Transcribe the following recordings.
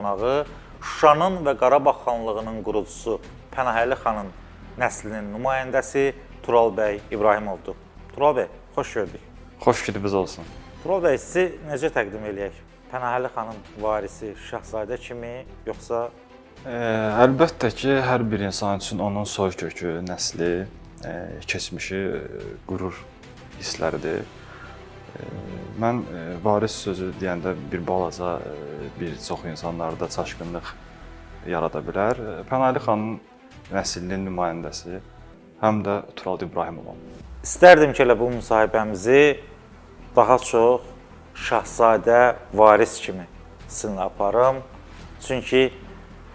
Qonağı Şuşanın və Qarabağ xanlığının qurucusu Pənahəli xanın nəslinin nümayəndəsi Tural bəy İbrahimovdur. Tural bəy, xoş gördük. Xoş gününüz olsun. Tural bəy, sizi necə təqdim eləyək? Pənahəli xanın varisi şahzadə kimi, yoxsa Əlbəttə ki, hər bir insan üçün onun soy kökü, nəsli, keçmişi qürur hissləridir. Mən varis sözü deyəndə bir balaca bir çox insanlarda çaşqınlıq yarada bilər. Pənahəli xanın nəslinin nümayəndəsi həm də Tural İbrahimovam. İstərdim ki, elə bu müsahibəmizi daha çox şahzadə varis kimi sizinlə aparım. Çünki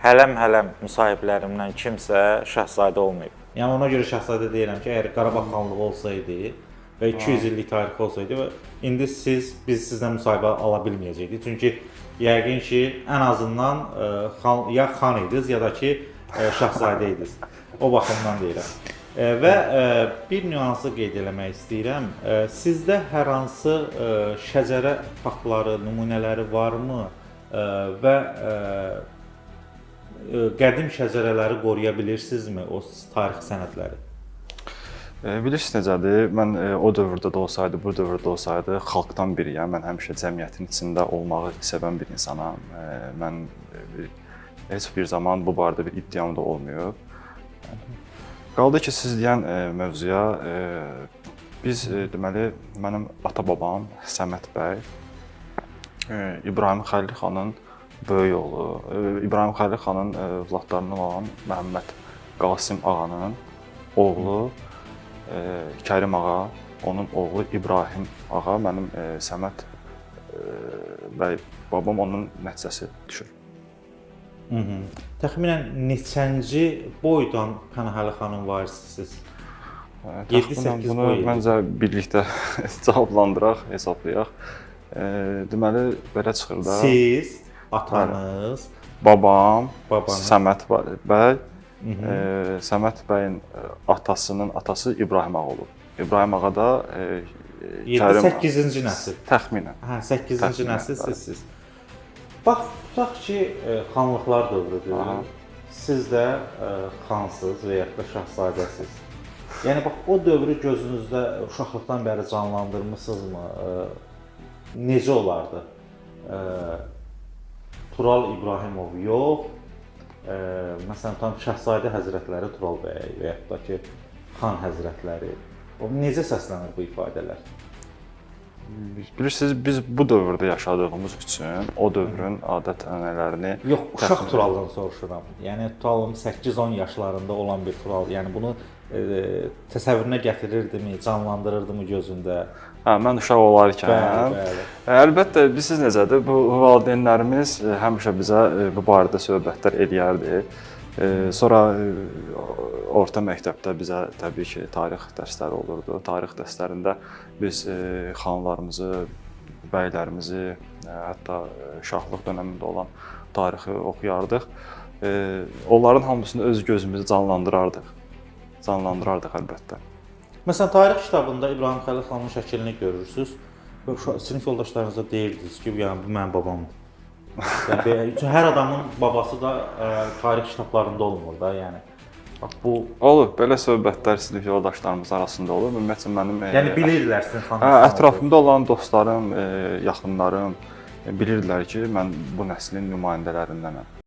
hələm-hələm müsahiblərimdən kimsə şahzadə olmayıb. Yəni ona görə şahzadə deyirəm ki, əgər Qarabağ xanlığı olsaydı və 200 illik tarixi olsaydı və indi biz sizlə müsahibə ala bilməyəcəkdik. Çünki yəqin ki, ən azından xan, ya xan idiniz, ya da ki, şahzadə idiniz. O baxımdan deyirəm. Və bir nüansı qeyd eləmək istəyirəm. Sizdə hər hansı şəcərə faktları, nümunələri varmı və qədim şəcərələri qoruya bilirsinizmi, o tarixi sənədləri? Bilirsiniz necədir? Mən o dövrdə də olsaydı, bu dövrdə olsaydı xalqdan biriyəm. Mən həmişə cəmiyyətin içində olmağı sevən bir insanam. Mən heç bir zaman bu barədə bir iddiam da olmayıb. Qaldı ki, siz deyən mövzuya, biz deməli, mənim ata-babam Səməd bəy İbrahim Xəlil xanın böyük oğlu, İbrahim Xəlil xanın övladlarından olan Məhəmməd Qasım ağanın oğlu Kərim ağa, onun oğlu İbrahim ağa, mənim Səməd bəy babam onun nəticəsi düşür. Təxminən neçənci boydan Pənahəli xanın varisisiz? 7-8 Bunu boy idi. Məncə birlikdə cavablandıraq, hesablayaq. Deməli, belə çıxır da. Siz, atanız, babam, babanız. Səməd bəy, Səməd bəyin atasının atası İbrahim ağa olub. İbrahim ağa da 7-8-ci nəsil. Təxminən. Hə, 8-ci nəsil sizsiz. Bax, tutaq ki, xanlıqlar dövrüdür. Aha. Siz də xansız və yaxud da şahzadəsiz. Yəni bax, o dövrü gözünüzdə uşaqlıqdan bəri canlandırmısınızmı? Necə olardı? Tural İbrahimov yox, məsələn, tam Şahzadə Həzrətləri Tural bəy və yaxud da ki, xan həzrətləri. O necə səslənir bu ifadələr? Bilirsiniz, biz bu dövrdə yaşadığımız üçün o dövrün adət-ənənələrini... Yox, uşaq Turaldan soruşuram. Yəni, tutalım 8-10 yaşlarında olan bir Tural. Yəni, bunu təsəvvürünə gətirirdimi, canlandırırdımı gözündə? Hə, mən uşaq olarkən... Bəli, bəli. Əlbəttə, bilirsiniz necədir? Bu valideynlərimiz həmişə bizə bu barədə söhbətlər eləyərdi. Sonra orta məktəbdə bizə təbii ki, tarix dərsləri olurdu. Tarix dərslərində biz xanlarımızı, bəylərimizi, hətta şahlıq dönəmində olan tarixi oxuyardıq. Onların hamısını öz gözümüzü canlandırardıq. Canlandırardıq əlbəttə. Məsələn, tarix kitabında İbrahim Xəlil xanın şəklini görürsünüz və sinif yoldaşlarınıza deyirdiniz ki, yəni bu mənim babamdır. Yəni, çünki hər adamın babası da tarix kitablarında olmur da, yəni. Bax, bu olur, belə söhbətlər sinif yoldaşlarımız arasında olur. Ümumiyyətcə mənim yəni bilirdilər sizin xanınızdan. Ətrafımda olan dostlarım, yaxınlarım bilirdilər ki, mən bu nəslin nümayəndələrindənəm.